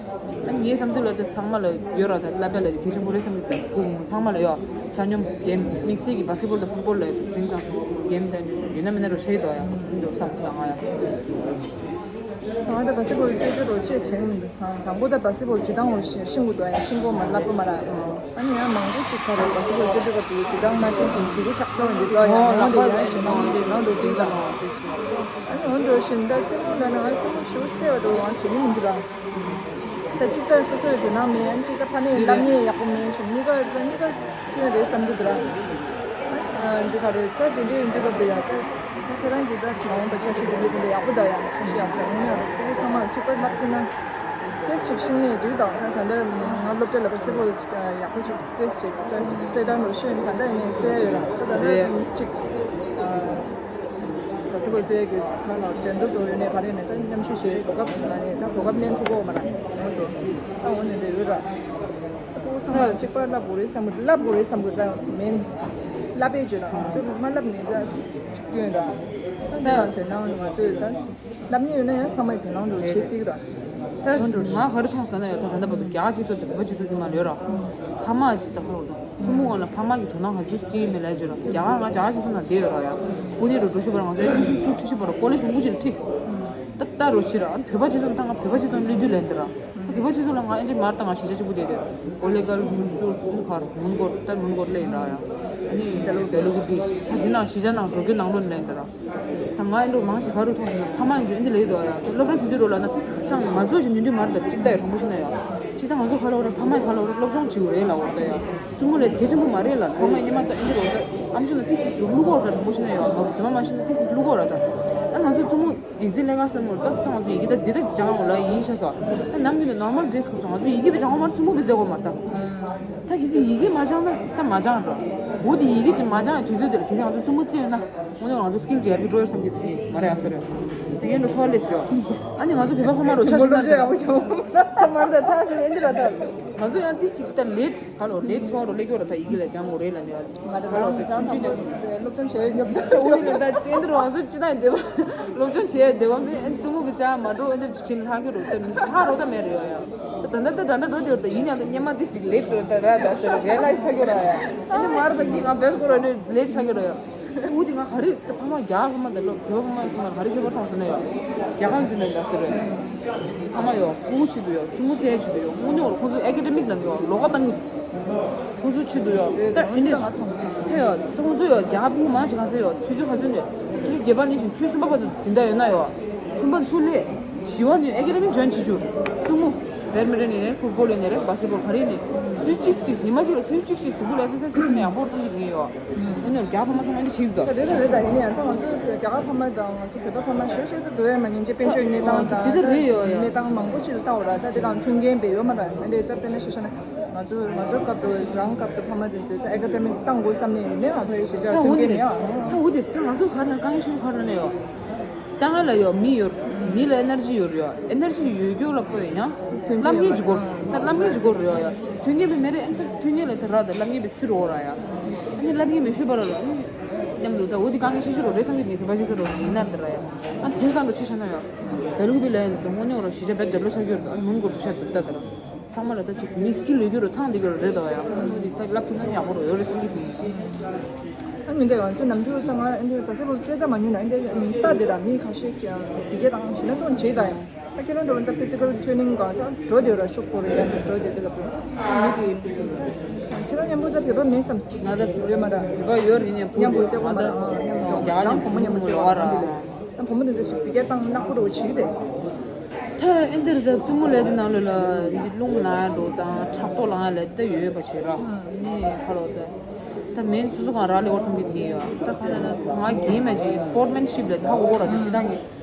ཨ་ནི་ངའི་བསམ་ཚུལ་ལ་ད་ཚང་མ་ལ་ཡོད་ར་ད་བསླབ་པ་ལ་གལ་ཆེན་པོ་རེད་བསམ་གྱི་འདུག་ཁོང་ཚང་མ་ལ་ཡོད་ཆ་སྙོམས་གེམ་དམིགས་བསལ་གྱི་བ་སི་ཀེ་ཊི་བོལ་དང་ཕུཊ་བོལ་ལ་དེང་སང་གེམ་དང་ཡོད་ན་མེད་ན་རུ་ཤེས་དོ་ཡ་འདུག་བསམ་ཚུལ་དང་ང་ཡ། ང་ད་བ་སི་ཀེ་ཊི་བོལ་རྩེད་རྒྱུ་རོ་ཆེས་དྲན་གྱི་མི་འདུག་དང་པོ་ད་བ་སི་ཀེ་ཊི་བོལ་ཇི་ལྟར་འོ་ཤིང་གུ་དོ་ཡ་ཤིང་གོ་མ་བསླབ་པ་མ་ར། ཨ་ནི་ཡང་མང་པོ་ཞིག་ག་རེ་བ་སི་ཀེ་ཊི་བོལ་རྩེད་རྒྱུ་ག་དུས་ཇི་ལྟར་མ་ཤེས་ཤིང་མཛུ་གུ་ཆག་ཏོ་འདི་ལྟ་ཡ་ནང་དུ་ཡ་ཞིང་ནང་དུ་ཞིང་ནང་དུ་དེང་ལ། ཨ་ནི་འོན་ཏེ་ཞིང་ད་རྩེད་མོ་ལ་ན་ང་རྩེད་མོ་ཞུ་རྩེ་བ་དུ་ང་དྲན་གྱི་མི་འདུག་ར། ད་ཅིག་ད་སོ་སོའི་དེ་ནང་མེད་ཡང་ཅིག་ད་ཕ་ནས་ལམ་ཉེས་ཡག་པོ་མེད་ཞིང་གཉིས་ཀ་ད་གཉིས་ཀ་སྐྱོན་རེད་བསམ་གྱི་འདུག་ར། འདི་ག་རེ་ད་དེ་འདྲའི་འདི་ག་དུ་ཡ་ད་ ཁྱེད་རང་གིས་ད་མ་འོངས་པ་འཆར་གཞི་དེ་འདྲ་དེ་འདྲ་ཡག་པོ་འདུག་ཡང་འཆར་གཞི་ཡག་པོ་འདུག་ཡང་ན་ཡང་ཕྲུ་གུ་ཚང་མར་གཅིག་པར་བསླབ་ཐུབ་ན། ཏོག་ཙམ་ཤེས་ནས་འགྲིག་དང་ད་ད་ལྟ་ང་སློབ་གྲྭ་ལ་པ་སེ་པོ་ཡག་པོ་ཅིག་ཏོག་ཙམ་ཅིག་ད་རྩེད་ཐང་ལ་ཤེས་ད་ལྟ་ཡིན་ནའི་རྩེ་ཡོད་ར་ད་ད་ལྟ་རེད། ཅིག་ད་སེ་པོ་རྩེ་གི་ཁ་ལ་འགྲན་བསྡུར་དུ་ཡོད་ནས་ག་རེ་ནས་ད་མཉམ་ཞུགས་བྱེད་གོ་སྐབས་ང་ནས་ད་གོ་སྐབས་ལེན་ཐུབ་གོ་མ་ར་ཡོང་དུ་ད་འོ་ནས་འདི་ཡོད་ར། ཨ་ཁུ་ཚང་མ་གཅིག་པར་བསླབ་དགོས་རེད་བསམ་གི་བསླབ་དགོས་རེད་བསམ་གི་ད་མིན། བསླབ་པའི་བརྗོད་ལ་ང་ཚོ་མ་བསླབ་ནས་ད་ཅིག་སྐྱོན་ད། ད་དེ་ལ་དོན་སྣང་ང་ཚོས་ད་བསླབ་མཁན་ཡོད་ན་ཡང་ཚང་མས་དོན་སྣང་འདུག་བྱེད་སྲིད་ར། ད་ང་ག་རེ་མཐོང་སོང་ན་ཡོད་ད་ད་ལྟ་བར་དུ་རྒྱ་གར་སྤྱི་ཚོགས་དེ་བོད་པ་སྤྱི་ཚོགས་དེ་མ་ལོས་ར། ཕ་མ་ཅིག་ད་ཧ་ལོ་ད་བཙུན་མོ་ངོ་ལ་ཕ་མ་གི་དོ་སྣང་ག་ཚོད་སྐྱེ་ཡིན་མེད་ལས་བརྗོད་ར་རྒྱ་གར་ང་རྒྱ་གར་སྤྱི་ཚོགས་ནང་བསྡད་ཡོད་ར་ཡ། ཁོ་ནི་རུ་འགྲོ་ཤུ་བར་ང་ཚོའི་ཁྲི་ཁྲི་ཁྲི་ཁྲི་བར་ཀོ་ལེཇ་མང་པོ་ཅིག་ལ་ཁྲིད། ད་ལྟ་རུ་ཕྱིར་ཨ་བོད་པ་སྤྱི་ཚོགས་དང་བོད་པ་སྤྱི་ཚོགས་སླེབས་དུས་ལན་འདི་ར། ད་བོད་པ་སྤྱི་ཚོགས་ལ་ང་ཨེ་འདྲི་མར་དང་ང་གཞིས་ཆགས་གཅིག་པུ་བསྡད་དེ། ཀོ་ལེ་གལ་མུན་སུར་ཀུན་མཁར་མུན་སྐོར་ད་མུན་སྐོར་སླེབས་ཡིན་ར་ཡ། ཨ་ནི་བེ་ལུ་བེ་ལུ་གུ་པི་ད་འདི་ནང་གཞིས་ཆགས་ནང་འགྲོ་རྒྱུ་ནང་ལོན་ལན་འདི་ར། ད་ང་ཨེ་འདྲི་མང་ཞིག་ག་རུ་མཐོང་སོང་ན་ཕ་མ་ཡིན་ཚོད་ཨེ་འདྲི་ལེགས་འདུག་ཡ་ད་སློབ་གྲྭ་དུས་ཚོད་རོ་ལ་ན་ད་ང་ཚོ་ཞིག་ཉུང་འདྲི་མར་ད་གཅིག་ད་ཡ་དྲང་པོ་ཤི་ན་ཡ། གཅིག་ད་ང་ཚོ་ག་ལ་འོ་ར་ཕ་མ་ཡི་ག་ལ་འོ་ར་སློབ་སྦྱོང་བྱེད་དགོས་རེད་ལ་འོ་ད་ཡ། བཙུན་མོ་ལས་གལ་ཆེན་པོ་མ་རེད་ལ་ཕ་མ་ཉི་མ་ད་ཨེ་འདྲི་རོ་ད་ཨམ་ཆུ་ན་ཏིས་ཏིས་རུ་བླུག་གོ་ར་ད་དྲང་པོ་ཤི་ན་ཡ་ང་ཚོ་མ་མ་ཤི་ན་ཏིས་ཏིས་བླུག་གོ་ར་ད། ད་ང་ཚོ་བཙུན་མོ། ཡིན་ཚེ་ལས་ཀ་སེམས་མོ་ད་ད་ང་ཚོ་ཡི་གེ་ད་འདི་ད་སྦྱང་འོ་ལ་ཡིན་ཤ་སོ། ད་ནམ་རྒྱུན་ནས་ནོར་མལ་ཌེ་རེ་སི་གོ་ཚོ་ང་ཚོ་ཡི་གེ་བི་སྦྱང་འོ་མར་བཙུན་མོ་བི་བཙལ་གོ་མར་ད། ད་གི་ཚེ་ཡི་གེ་མ་སྦྱང་ན་ད་མ་སྦྱང་ར། འོ་དེ་ཡི་གེ་ཅིག་མ་སྦྱང་ཡ་དུས་ཚོད་དེར་གི་ཚེ་ང་ཚོ་བཙུན་མོ་བཙལ་ཡོད་ན། འོ་ནས་ང་ཚོ་སི་ཀིལ་ཅིག་ཡར་རྒྱས་འགྲོ་ཡོད་བསམ་གི་དེ་མ་རེད་ཨ་ཟེར། དེ་ཡན་ལ་ཚོར་ལས་ཟེར། ཨ་ནི་ང་ཚོ་བོད་པ་ཕ་མ་རོ་ཆ་ཞིག་ན་ད་མ་རེད་ད་ད་ཟེར་ཨེ་འདི་ར་ད། ང་ཚོ་ཡང་ཏི་ཞིག་ད་ལེ་ཊི་ག་ལོ་ལེ་ཊི་ཚོར་རོ་ལེ་གོ་ར་ད་ཡི་གེ་ལ་སྦྱང་དགོས་རེད་ལ་ནི་ཨ། ང་ད་ལོ་ཆུང་ཆུང་ནས་སློབ་སྦྱོང་བྱས་ཡོད་སྐབས་ད་འོ་ནི་ད་ཅི་འདི་རོ་ང་ཚོ་ཅི་ན་ཡིན་བསྡད་པ། སློབ་སྦྱོང་བྱས་བསྡད་པ་མི་ཨེ་བཙུན་མོ་གི་ཅག་མ་འགྲོ་ཨེ་འདི་ཕྱིན་ལྷག་གི་རོ་ད་མི་ཧ་རོ་ད་མེད་རེད་ཡོ་ཡ། ད་ད་ད་ད་ད་འགྲོ་དེ་རོ་ད་ཡིན་ཡང་ད་སྙེ་མ་དེ་ཞིག་ལེ་འགྲོ་ད་ར་ད་ཟེར་རེ་ལ་ཡི་ཆ་གི་རོ་ཡ། ཨེ་འདི་མར་ད་གི་ང་བེལ་གོ་རོ་ནི་ལེ་ཆ་གི་རོ་ཡ། འུ་དེ་ང་ག་རེ་ད་ཕ་མ་རྒྱ་ཕ་མ་ད་ལོ་བོད་ཕ་མ་ཁྱི་མ་ག་རེ་ཁྱད་པར་ཚང་ཟེར་ན་ཡོ། རྒྱ་གང་ཟེར་ན་ད་ཟེར་རེ། ཕ་མ་ཡོ་སྐུ་ཆེད་དུ་ཡོ་བཙུན་མོ་བཙལ་ཆེད་དུ་ཡོ་དངོས་གནས་འོ་ཁོང་ཚོ་ཨེ་ཀེ་ཌེ་མིག་ལ་ཡོ་ལོགས་ཀ་བཏང་གི། ཁོང་ཚོ་ཆེད་དུ་ཡོད། ད་ཨེ་འདྲས་ཐེ་ཡོད། ད་ཁོང་ཚོ་ཡོད་རྒྱ་གར་ཕྲུ་གུ་མང་ཆེ་ག་ཚོད་ཡོད་ཆུ་ཚོད་ག་ཚོད་ནས་ཆུ་ཚོད་བརྒྱད་པ་ནས་བཞིན་ཆུ་ཚོད་གསུམ་པ་བར་དུ་འཛིན་གྲྭ་ཡོད་ན་ཡོད། གསུམ་པ་ཚུར་སླེབས། བཞི་བ་ནས་ཨེ་ཀེ་ཌེ་མིག་ཇོ་ཡིན་བྱེད་རྒྱུ། བཙུན་མོ། བེ་ཌི་མིན་ཊོན་ཡིན་ནའི་ཕུཊ་བོལ་ཡིན་ནའི་རེད་བ་སི་ཀེ་ཊི་བོལ་ག་རེ་ཡིན་ནའི། ཆུ་ཚོད་གཅིག་གཅིག་ཉི་མ་གཅིག་ལ་ཆུ་ཚོད་གཅིག་གཅིག་གཟུགས་པོ་ལ་ཨེག་སར་སའི་ཛི་ཡིན་ནའི་ཡག་པོ་བསམ་གྱི་འདུག་ཡོད། ཨ་ནི་རྒྱ་གར་ཕ་མ་ཚང་མ་ཨེ་འདྲས་བྱེད་ཀྱི་འདུག་ད་དེ་ལ་རེད་ད་ཡིན་ནའི་ཡང་ད་ང་ཚོ་རྒྱ་གར་ཕ་མ་དང་ང་ཚོ་བོད་པ་ཕ་མ་ཞེ་ཤོས་ད་འདུག་ཡ་མ་ཉན་ཅེ་དཔལ་འབྱོར་གནས་སྟངས་དང་འདི་ད་རེད་ཡོད་ཡ། གནས་སྟངས་མང་པོ་ཅིག་ལ་ལྟ་འོ་ར་ད་དེ་དང་མཐུན་རྐྱེན་བེད་ཡོད་མ་ར་ཨེ་འདྲས་ད་དཔེར་ན་ཤེས་ཤ་ན། ང་ཚོ་ང་ཚོའི་སྐབས་དུ་རང་སྐབས་དུ་ཕ་མ་དེ་ཚོས་ད་ཨེ་ཀ་ཌེ་མིག་བཏང་དགོས་བསམ་ནས་ཡིན་ནའང་ཕ་ཡུལ་གཞིས་ཆགས་མཐུན་རྐྱེན་མེད་ཨ། ད་འུ་དེ་ད་ང་ཚོ་ག་རེ་ན་དཀའ་ངལ་ཆེ་ཤོས་ག་རེ་ན་ཡོད། ད་ང་ལ་ཡོད་མི་ཡོད། མི་ལ་ཨེ་ནར་ཇི་ཡོད་ཡོད། ཨེ་ནར་ཇི་ཡོད་རྒྱུ་ལ་ཕོ་ཡོད་ཡང་། མཐུན་རྐྱེན་བསླབ་ངེས་ཡོད་ཅིག་དགོས། ད་བསླབ་ངེས་ཅིག་དགོས་རེད་ཡོད་ཡ། མཐུན་རྐྱེན་པའི་མེ་རེད་ཨེ་ད་མཐུན་རྐྱེན་ལ་ད་ར་ད་བསླབ་ངེས་པའི་ཚུལ་རོ་ར་ཡ། ཨ་ནི་བསླབ་ངེས་མེད་ཤོད་པ་ར་ར་ཨ་ནི། མཉམ་དུ་ད་འུ་དེ་དཀའ་ངལ་ཆེ་ཤོས་རོ་རེད་བསམ་གྱི་འདུག་བོད་པ་ཆེ་ཤོས་རོ་ཡིན་ན་ད་ར་ཡ། ཨ་དེང་སང་རོ་ཆེ་ཤ་ན་ཡ། བལ་ལུག་པའི་ལ་ཡ་ད་དངོས་གནས་རོ་གཞིས་ཆགས་བལ་འདེབས་ལོ་ཆགས་ཀྱི་རོ་ད་ཨ་ནི་མུན་གོ་རུ་ཆ་ད་ད་ད་ར། ཚང་མ་ལ་ད་ཅིག་མི་སྐྱིད་ལོས་རྒྱུ་རུ་ཚང་འདི་ག་རུ་རེད་དོ་ཡ། ཁོང་ཚོ་འདི་ད་བསླབ་ཐུབ་ན་ཡག་པོ་རུ་ཡོད་རེད་བསམ་གྱི་འདུག་ཨ་མི་འདྲ་ང་ཚོ་ནམ་རྒྱུན་ད་ང་ཨ་འདྲ་ད་ཚེ་ལོ་རྩེ་ད་མ་ཉུང་ན་ཨ་འདྲ་ལྟ་དེ་ར་མི་ཁ་ཤས་ཀྱང་བི་ཇེ་དང་ཞི་ན་སོང་བྱེད་ད་ཡང་ཨ་ཁྱེད་རང་འགྲོ་ད་ཕི་ཛི་ཀལ་ཊེ་ནིང་གང་ད་འགྲོ་དེ་ར་ཤུགས་པོ་རེད་ཡ་འགྲོ་དེ་དེ་ལ་པོ་མི་གི་ཁྱེད་རང་མཉམ་པོ་ད་བོད་པ་མེད་བསམ་སྲིད་ང་ད་ཡོད་མ་ར་བོད་པ་ཡོད་རེད་ནས་ཕུ་མཉམ་པོ་རེད་སེ་གོ་ང་མ་ད་ར་མཉམ་པོ་རྒྱ་གར་རང་ནས་བུ་མོ་ཉམས་པོ་ལོག་ར། ད་བུ་མོ་དེ་ཚོ་ཞིག་བི་ཀ་བཏང་ནག་པོ་རོ་བྱེད་ཀྱི་དེ། ད་ཨེ་འདིར་ད་བཙུན་མོ་ལས་དེ་ནང་ལོས་ལ་འདི་རླུང་ལངས་ཡ་འགྲོ་དང་ཕྲག་དོག་ལངས་ཡ་ལས་དེ་ཡོད་པ་བྱེད་ར། ནི་ཁ་ལོ་ད། ད་མིན་སུ་སུ་གང་ར་ལས་བར་ཐུམ་གྱི་དེ་ཡོད་ད་ཁ་ལ་ད་ང་གེམ་ཡ་ཅིག་སི་པོར་ཊི་མེན་ཤིབ་ལས་ད་ཧ་གོ་གོ་ར་ད་ཅི་ད་གི་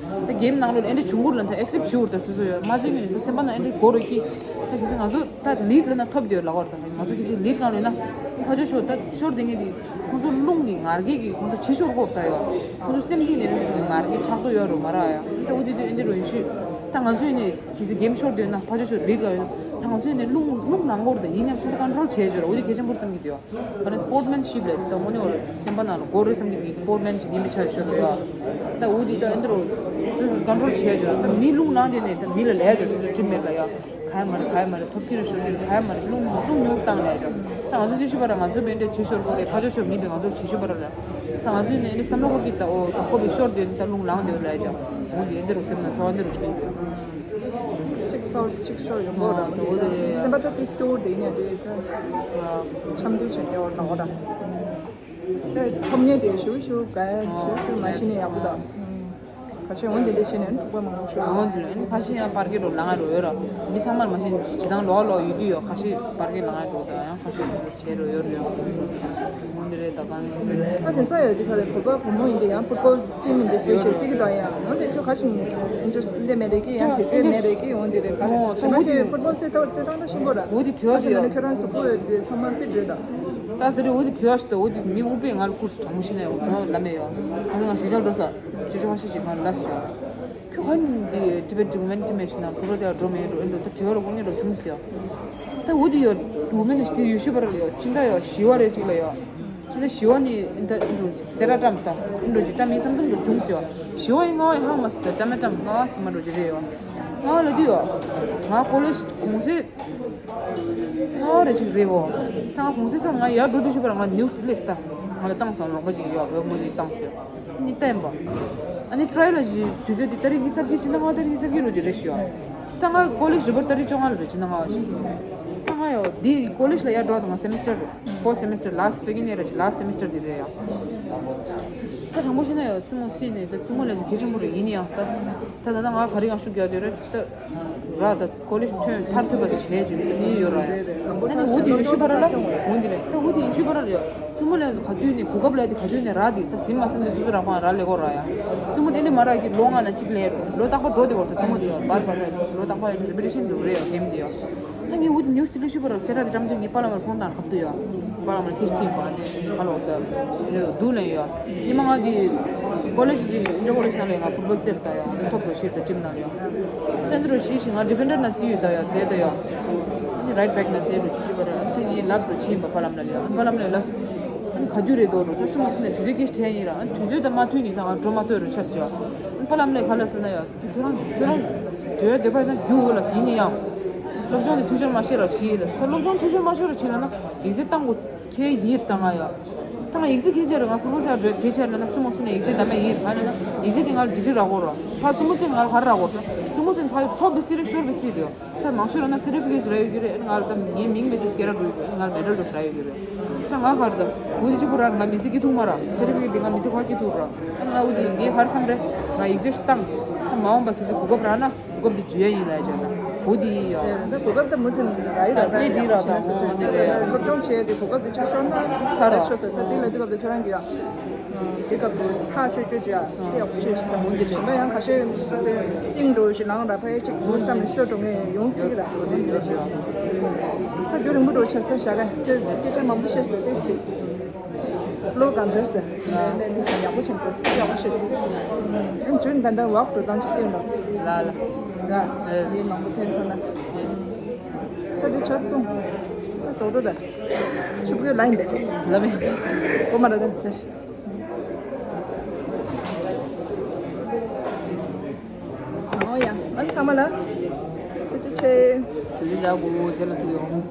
ད་གེམ་ནང་ལོས་ཨེ་འདྲ་བྱུང་གུར་ལ་ད་ཨེག་སེབ་བྱེད་འུར་ད་སུ་སུ་ཡོད་མ་ཟིན་གྱི་ནི་ད་སེམས་པ་ན་ཨེ་འདྲ་གོ་རོ་ཀི་ད་གི་ང་ཚོ། ད་ལིཌ་ལ་ན་ཐོབ་དེ་ལ་བར་ད་ང་ཚོ་གི་ཚེ་ལིཌ་གང་ལ་ན་ཕ་ཆོ་ཤོར་ད་ཤོར་དེ་ངེས་དེ་ཁོང་ཚོ་རླུང་གི་ངར་སྐད་ཀྱི་ཁོང་ཚོ་ཇི་ཤོར་གོ་ད་ཡོད་ཁོང་ཚོ་སེམས་གཏིང་ནས་རླུང་གི་ངར་སྐད་ཕྲག་དོག་ཡོད་རུ་མ་ར་ཡ་ད་འུ་དེ་དེ་ཨེ་འདི་རུ་ཡིན་ཤུ་ད་ང་ཚོ་ཡིན་ནས་གི་ཚེ་གེམ་ཤོར་དེ་ན་ཕ་ཆོ་ཤོར་ལིཌ་ག་ཡོད་ད་ང་ཚོ་ཡིན་ནས་རླུང་རླུང་ལངས་གོ་ར་ད་ཡིན་ཡང་སོ་སོ་ཀོན་ཊོལ་བྱས་ཆོ་ར་འུ་དེ་གལ་ཆེན་པོར་བསམ་གི་དེ་ཡོད། ཨ་ནི་སི་པོར་ཊི་མེན་ཤིབ་ལས་ད་དངོས་གནས་བར་སེམས་པ་ནང་ལ་གོ་རེ་བསམ་གྱི་མི་སི་པོར་ཊི་མེན་ཞིག་ཡིན་པའི་ཆ་ཤོར་ཡོད། ད་འུ་དེ་ད་ཨེ་འདི་རུ་སོ་སོ་ཀོན་ཊོལ་བྱས་ཆོག་ད་མི་རླུང་ལངས་དེ་ནས་ད་མི་ལ་ལས་ཆོག་སོ་སོ་ཁྲིམས་མེད་ལ་ཡ། ག་ཡ་མ་རེད་ག་ཡ་མ་རེད་ཐོབ་ཀྱི་རེད་ཤོར་གྱི་རེད་ག་ཡ་མ་རེད་རླུང་རླུང་ཉུང་བཏང་ལས་ཆོག་ད་ང་ཚོ་ཅི་ཤོད་པ་ར་ང་ཚོ་བེན་ཏེ་ཇི་ཤོར་གོ་རེད་ཕ་ཆོ་ཤོར་མི་བེ་ང་ཚོ་ཇི་ཤོད་པ་ར་ལ། ད་ང་ཚོ་ནས་ཨེ་འདི་བསམ་བློ་འཁོར་གྱི་ད་འོ་ད་ཁོ་བེ་ཤོར་དེ་ད་རླུང་ལངས་དེ་ལས་ཆོག་འོ་དེ་ཨེ་འདི་རུ་སེམས་ན་ཚོར་བ་འདི་རུ་ཤོར་གྱི་རེད། གཅིག་ཐོར་གཅིག་ཤོར་ཡོང་གོ་ར་མོ་དེ་སེམས་པ་ད་ཏིས་སྐྱོ་བོ་དེ་ནས་དེ་འཆམ་མཐུན་བྱེད་མཁན་བོར་ན་འོ་ར་ཐོབ་ཉེ་དེ་ཞུ་ཞུ་ག་ཞུ་ཞུ་མ་ཤི་ནས་ཡག་པོ་ད། ཁ་ཆེ་འོང་དེ་འདྲ་བྱས་ནས་འཁྲུག་པ་མང་པོ་ཤོར། འོང་དེ་ལ་ཨ་ནི་ཁ་ཤས་ཡང་པར་གི་རོ་ལངས་རོ་ཡོད་ར། མི་ཚང་མར་མ་ཤེས་ཇི་ལྟར་ལོག་ལོག་ཡོད་དུས་ཡོད། ཁ་ཤས་པར་གི་ལངས་རོ་དང་ཡང་ཁ་ཤས་བྱེད་རོ་ཡོད་རེད། འོང་དེ་རེད་ད་གང་། ཨ་དེང་སང་ཡོད་དེ་ག་རེད། བོད་པ་བུ་མོ་ཡིན་དེ་ཡང་ཕུཊ་བོལ་ཊིམ་ཡིན་དེ་སུ་ཞིག་རྩིས་ཀྱི་དང་ཡང་འོང་དེ་ཁྱོད་ཁ་ཤས་ཨིན་ཊརེ་སི་ཊི་མེད་རེད་ཀི་ཡང་དེ་ཚོའི་མེད་རེད་ཀི། འོང་དེ་རེད་ག་རེད། ཨོ་ད་ཞེ་མ་འོ་དེ་ཁྱོད་ཕུཊ་བོལ་རྩེད་ཐབས་རྩེད་སྟངས་ད་ཤེས་གོ་ར། འོ་དེ་དྲི་བ་ཨ་ཞེ་ཅིག་ཡོད་ན་ཡོད། ཁྱོད་རང་གཟུགས་པོ་ཡོད་དེ་ཚང་མ་ཕིཊ་རེད་ད། ད་ཟེར་རེད། འོ་དེ་དྲི་བ་ཞིག་ད། འོ་དེ་མི་མང་པོས་ང་ལ་ཁུར་སུ་དྲང་མོ་ཤེས་ན་ཡང་འོ་ཚོ་ལ་མེད་ཡོད། ཨ་ནི་ང་ཞེ་ཅག་འགྲོ་ས། ཅོ་ཅོ་ཧ་ཤ་ཞིག་ང་ལ་ལ་སོ། ཁྱོད་ཁ་ནི་འདི་ཊི་བེཊ་ཝུ་མེན་ཊིམ་ཞིག་ན་ཁོ་རོ་ཅག་འགྲོ་མེད་འགྲོ་ཨེ་འགྲོ། ད་དྲི་བ་ལ་དགོངས་ངེས་འགྲོ་བྱུང་ཟེར་ཡ། ད་འོ་དེ་ཡོད། ཝུ་མེན་ཞིག་དེ་ཡོད་ཤི་བར་ཡོད་ཕྱི་ཟླ་ཡོད་བཞི་བ་རེ་གཅིག་ལ་ཡོད། ཕྱི་ཟླ་བཞི་བ་ནི་ཨིན་ད་ཨེ་འགྲོ་སེ་ར་ཊམ་ད་ཨེ་འགྲོ་ཅི་ཊམ་ཡིན་བསམ་བསམ་འགྲོ་བྱུང་ཟེར་ཡ། བཞི་བ་ཡིན་ལྔ་བ་ཡིན་ཧང་མ་སི་ད་ཊམ་མེ་ཊམ་ལྔ་བ་སི་མ་འགྲོ་ཅི་རེད་ཡོད། ལྔ་བ་ལ་དུས་ཡོད། ང་ཀོ་ལེཇ་གུང་སེང་། ཨོ་རེ་ཅིག་རེད་བོ། ད་ང་གུང་སེང་སང་ང་ཡར་འགྲོ་དུས་ཤི་བར་ང་ནིའུ་སི་ལས་ད། ང་ལ་བཏང་སོང་རོགས་པ་ཅིག་ཡོད་བོད་མོ་ཅིག་བཏང་ཟེར། ཨ་ནི་བལྟས་པ། ཨ་ནི་ཊ་རའི་ལ་ཅིག་དུས་ཚོད་དེ་ཏ་རིག་གཉིས་ཀ་གི་ཕྱི་ཟླ་ལྔ་པ་ཏ་རིག་གཉིས་ཀ་གི་རུ་ཅིག་རེད་ཤི་ཡོད། ད་ང་ཀོ་ལེཇ་རིག་པར་ཏ་རིག་བཅོ་ལྔ་ལ་རེད་ཕྱི་ཟླ་ལྔ་པ་ཅིག་ད་ང་ཡོད་འདི་ཀོ་ལེཇ་ལ་ཡར་འགྲོ་ད་ང་སེ་མི་སི་ཊར་རེད། ཕོར་ཐི་སེ་མི་སི་ཊར་ལ་སི་ཊི་སེ་ཀེན་ཌི་ཡར་རེད་ཅིག་ལ་སི་ཊི་སེ་མི་སི་ཊར་འདི་རེད་ཡ། ད་དྲང་པོ་བཤད་ན་ཡ་བཙུན་མོ་སྲིད་ནས་ད་བཙུན་མོ་ལས་གལ་ཆེན་པོ་རེད་ཡིན་ཡང་ད། ད་ད་ལྟ་ང་ག་རེ་ཡང་ཤུགས་རྒྱག་དེ་རེད་ད། ར་ད་ཀོ་ལེཇ་ཐོན་མཐར་ཐུག་པ་ཞིག་བྱས་ཅིག་ནི་ཡོད་ར་ཡ། ཨ་ནི་འུ་དེ་ཡོད་ཤི་བ་ར་ལ་འུ་འདི་རེད་ད་འུ་དེ་ཡིན་ཤི་བ་ར་རེད་ཡ། བཙུན་མོ་ལས་ག་དུས་ནས་གོ་སྐབས་ལས་དེ་ག་དུས་ནས་ར་དེ་ད་ཟིན་མ་ཟིན་ནས་སུ་སུ་ར་ཁོང་ར་ལས་གོ་ར་ཡ། བཙུན་མོ་དེ་ནས་མ་ར་གི་ལོ་ལྔ་ན་གཅིག་ལས་རུ་ལོ་རྟག་པར་འགྲོ་དེ་བར་དུ་བཙུན་མོ་དེ་ཡོད་བར་བར་རེད་ལོ་རྟག་པར་རེ་པི་ཊི་ཤན་དུ་རེད་ཡ་དེམ་དེ་ཡོད། ད་ངས་འུ་དེ་ནིའུ་སི་དེ་ལོ་ཤི་བ་ར་སེ་ར་དེ་འགྲམ་དུ་ངས་པ་ལ་མར་ཕོན་དང་ཁབ་ཏུ་ཡོད། པ་ལ་མར་ཁེ་ཤི་ཐིམ་པ་ནས་ཨ་ནི་ཁ་ལོག་ད་ཨ་ནི་རུ་དུ་ལེན་ཡོད། ཉི་མ་ང་གི་ཀོ་ལེཇ་ཞིག་ཨིན་ཊར་ཀོ་ལེཇ་ནང་ལ་ང་ཕུཊ་བོལ་རྩེར་ད་ཡོད། ཐོབ་རུ་ཤིར་ད་ཊིམ་ནང་ལ་ཡོད། ཏན་ཏན་རུ་ཤི་ཤི་ང་ཌི་ཕེན་ཌར་ན་རྩི་ཡོད་ད་ཡོད་རྩེ་ད་ཡོད། ཨ་ནི་རའིཊ་བེག་ན་རྩེ་རུ་ཤི་ཤི་བ་རུ་ཨ་ནི་ཐེངས་ངའི་ལབ་རུ་ཕྱིན་པ་པ་ལམ་ལ་ཡོད། ཨ་ནི་པ་ལམ་ལ་ལབ་སོང་། ཨ་ནི་ག་དུས་རེད་དོ་རུ་ད་སུ་མ་སུ་ནས་དུས་ཚོད་སྐད་ཆ་དྲན་ཡིན་ར་ཨ་ནི་དུས་ཚོད་ད་མ་མཐུན་ནི་ད་ང་འགྲོ་མ་ཐུབ་རུ་ཆགས་སོང་། ཨ་ནི་པ་ལམ་ལ་ག་ལ་སོང་ན་ཡོད། ཁྱོད་རང་ཁྱོད་རང་བྲོས་འདོད་པ་ཡིན་ན་རྒྱུག་འོས་ལ་ཟིན་ནི་ཡང་། སློབ་སྦྱོང་དེ་འཐུས་ཤོར་མ་ཤོར་ར་བྱེད་ཡིན་ལ་ད་སློབ་སྦྱོང་འཐུས་ཤོར་མ་ཤོར་ར་བྱེད་ལ་ན་ཡིག་ཚད་བཏང་དགོས་ཁྱེད་ཡིན་ད་ང་ཡ། ད་ང་ཡིག་ཚད་ཁྱེད་ཆེ་ར་ང་ཕུ་ལོ་ཚ་བྲོས་ཁྱེད་ཆེ་ལ་ན་སུ་མོ་སུ་ནས་ཡིག་ཚད་ད་མ་ཡིན་ད་ལ་ན་ཡིག་ཚད་དེ་ང་ལ་ཌིག་རི་རག་གོ་ར་ཕ་ཙུ་མོ་ཚེ་ང་ལ་ག་ར་རག་གོ་ར་ཙུ་མོ་ཚེ་ཕ་ཐོབ་དེ་སི་རེ་ཤོར་བའི་སི་རེ་ད་མང་ཤོར་ར་ན་སེ་ཊི་ཕི་ཀེཊ་རག་ཡོད་ཀྱི་རེད། ང་ལ་ད་ངའི་མིང་མེད་དེ་སྐད་ར་འགྲོ་ཡོད་ཀྱི་རེད། ང་ལ་མེ་ཌལ་འགྲོ་རག་ཡོད་ཀྱི་རེད། ད་ང་ག་རེ་ད། འུ་དེ་གཅིག་པུ་ར་ང་མི་ཚེ་སྐྱིད་ཐུབ་མ་ར། ཚེ་རིང་གི་འདི་ང་མི་ཚེ་ཁ་སྐྱིད་ཐུབ་ར། ཨ་ང་འུ་དེ་ངའི་ག་རེ་བསམ་རེད། ང་ཡིག་ཚད་བཏང་། ད་མ་འོངས་པ་ཁྱེད་ཚོ་གོ་སྐབས་རག་ན་གོ་སྐབས་འདི་འཇུ་ཡ་ཡིན་ལ་ཡ་བྱས་ད། འུ་དེ་ཡིན་ཡ། ད་གོ་སྐབས་ད་མུ་མཐུད་རག་ཡི་ར་ད་ད་ངས་འདི་ར་ད་འོ་འདི་རེད་ཡ། སློབ་སྦྱོང་བྱས་ཏེ་གོ་སྐབས་འདི་ཆ་ཤོར་ན་ཚར་ར། ཤོར་ཚར་ད་འདི་ལ་འདི་སྐབས་འདི་ཁྱོད་རང་གི་ཡ། འདི་སྐབས་འདི་ཐག་ཆོད་ཆོད་ཅིག་ཡ་ཡག་པོ་བྱས་ཤིག་ད་འོ་འདི་རེད། གཞན་པ་ཡང་ཁ་ཤས་ཏིང་འགྲོ་ཞིག་ལངས་ར་ཕ་ཡ་ཅིག་འོ་བསམ་ནས་ཤོར་འགྲོ་ངེས་ཡོང་སྲིད་གི་ར། འོ་འདི་རེད་ཡ། ད་རྒྱུན་རིང་པོ་འགྲོ་ཆ་ས་བཞག་ག་ཁྱོད་སྐད་ཆ་མང་པོ་བཤད་ཟེར་ཏེ་ཞིག་ལོ་གང་འདྲ་ཟེར། ལས་འདི་ཚོ་ཡག་པོ་ཞིག་འགྲོ་ཟེར་ཡག་པོ་བཤད་ཟེར། ཨང་ཇུན་ད་ལྟ་ཝག་འགྲོ་སྟངས་ཅིག་སྟོན་རོགས། ལ་ལ། ལ། ཨེ། ལས་མང་པོ་ཕན་ཐོགས་ན། ད་འདི་ཆ་ཚང་། ད་རྫོགས་འགྲོ་ད། ཆུ་བོའི་ལ་ཡིན་པས། ལ་མེ། གོ་མ་ར་ད། ཨོ་ཡ། ཨ་ཚང་མ་ལ། ཐུགས་རྗེ་ཆེ། ཞུ་རྒྱུ་ཡག་པོ་རྗེས་ལ་ཐུག་ཡོང་།